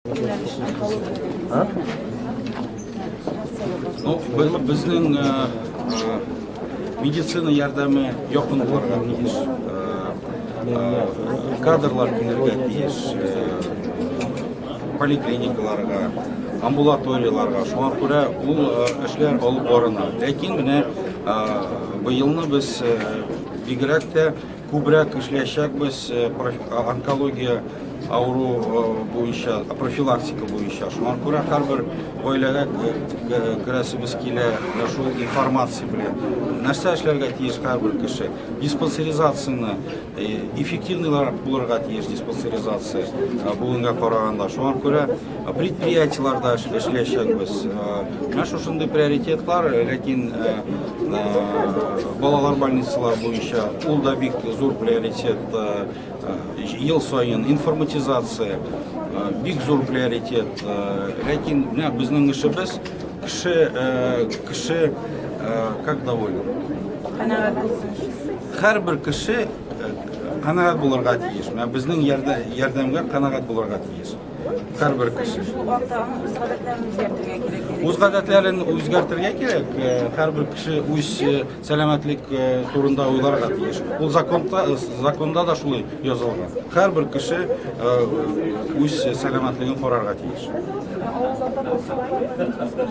Ну, безнең медицина ярдәме якын булырга тиеш. Кадрлар килергә тиеш поликлиникаларга, амбулаторияларга. Шуңа күрә ул эшләр алып барына. Ләкин менә быелны без бигрәк тә күбрәк эшләячәкбез онкология авыру буенча, профилактика буенча. Шуңа күрә һәрбер гаиләгә керәсебез килә шул информация белән. Нәрсә эшләргә тиеш һәрбер кеше? Диспансеризацияне эффективныйларак булырга тиеш диспансеризация бүгенгә караганда. Шуңа күрә предприятиеләрдә эшләячәкбез. Менә шушындый приоритетлар, ләкин балалар больницалар буенча ул да бик зур приоритет. Ел саен информатизация бик зур приоритет. Ләкин менә безнең эшебез кеше кеше как доволен. Канәгать булсын. Һәрбер кеше канәгать булырга тиеш. Менә безнең ярдәмгә канәгать булырга тиеш. Һәрбер кеше. Шул вакытта аның үз гадәтләрен үзгәртергә кирәк. Үз гадәтләрен үзгәртергә кирәк. Һәрбер кеше үз сәламәтлек турында уйларга тиеш. Ул законда, законда да шулай язылган. Һәрбер кеше үз сәламәтлеген карарга тиеш. Авылларда поселокларда үзгәрешләр.